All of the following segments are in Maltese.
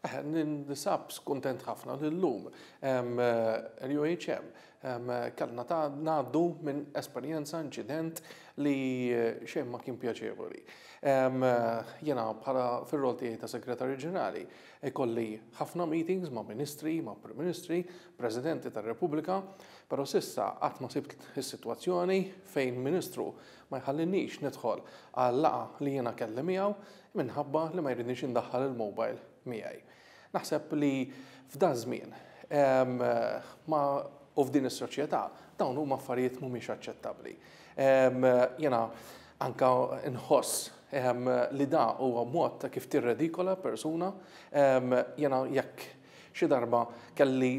Ninsab skuntent ħafna li llum l-UHM kellna ta' ngħaddu minn esperjenza inċident li xejn ma kien pjaċevoli. Jiena bħala fir-rol tiegħi ta' Segretarju Ġenerali ikolli ħafna meetings ma' ministri, ma' Prim Ministri, Presidenti tar-Repubblika, però s'issa qatt ma sibt is-sitwazzjoni fejn Ministru ma jħallinix nidħol għal laqgħa li jiena kelli miegħu minħabba li ma jridnix indaħħal il-mobile miegħi. Naħseb li f'daż-żmien ma u f'din is-soċjetà dawn huma affarijiet mhumiex aċċettabbli. Jiena anka nħoss li da huwa mod ta' kif tirredikola persuna. Jiena jekk xi darba kelli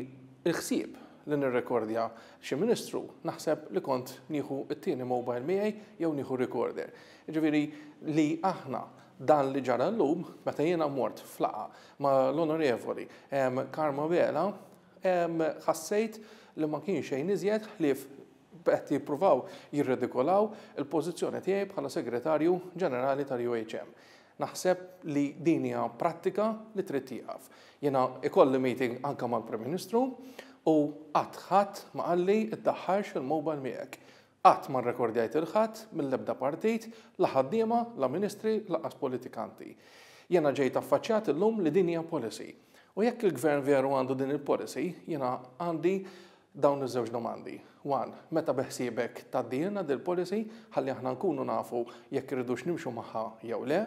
l-ħsieb li nirrekordja xi ministru, naħseb li kont nieħu t-tieni mobile miegħi jew nieħu recorder. Jiġifieri li aħna dan li ġara llum, meta jiena mort f'laqgħa ma' l-Onorevoli Karm Abela, ħassejt li ma kien xejn iżjed ħlief qed jippruvaw jirredikolaw il-pożizzjoni tiegħi bħala Segretarju Ġenerali tal-UHM. Naħseb li din hija prattika li trid tieqaf. Jiena ikolli meeting anke mal-Prim Ministru u qatt ħadd ma qalli ddaħħalx il-mobile miegħek. Qatt ma rrekordjajt 'il ħadd mill-ebda partit, la ħaddiema, la ministri, lanqas politikanti. Jiena ġejt affaċċjat illum li din hija policy. U jekk il-Gvern veru għandu din il-policy, jiena għandi dawn iż-żewġ domandi. One, meta beħsiebek tgħaddilna dil-policy ħalli aħna nkunu nafu jekk irridux nimxu magħha jew le,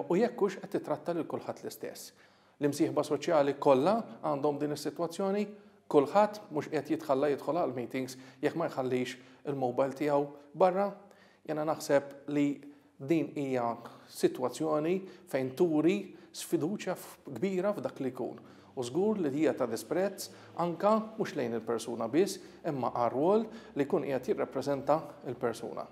u jekk hux qed titratta lil kulħadd l-istess. L-imsieħba soċjali kollha għandhom din is-sitwazzjoni? Kulħadd mhux qiegħed jitħalla jidħol għall-meetings jekk ma jħallix il-mobile tiegħu barra? Jiena naħseb li din hija sitwazzjoni fejn turi sfiduċja kbira f'dak li jkun. U żgur li hija ta' disprezz anke mhux lejn il-persuna biss imma għar-rwol li jkun qiegħed jirrappreżenta l-persuna.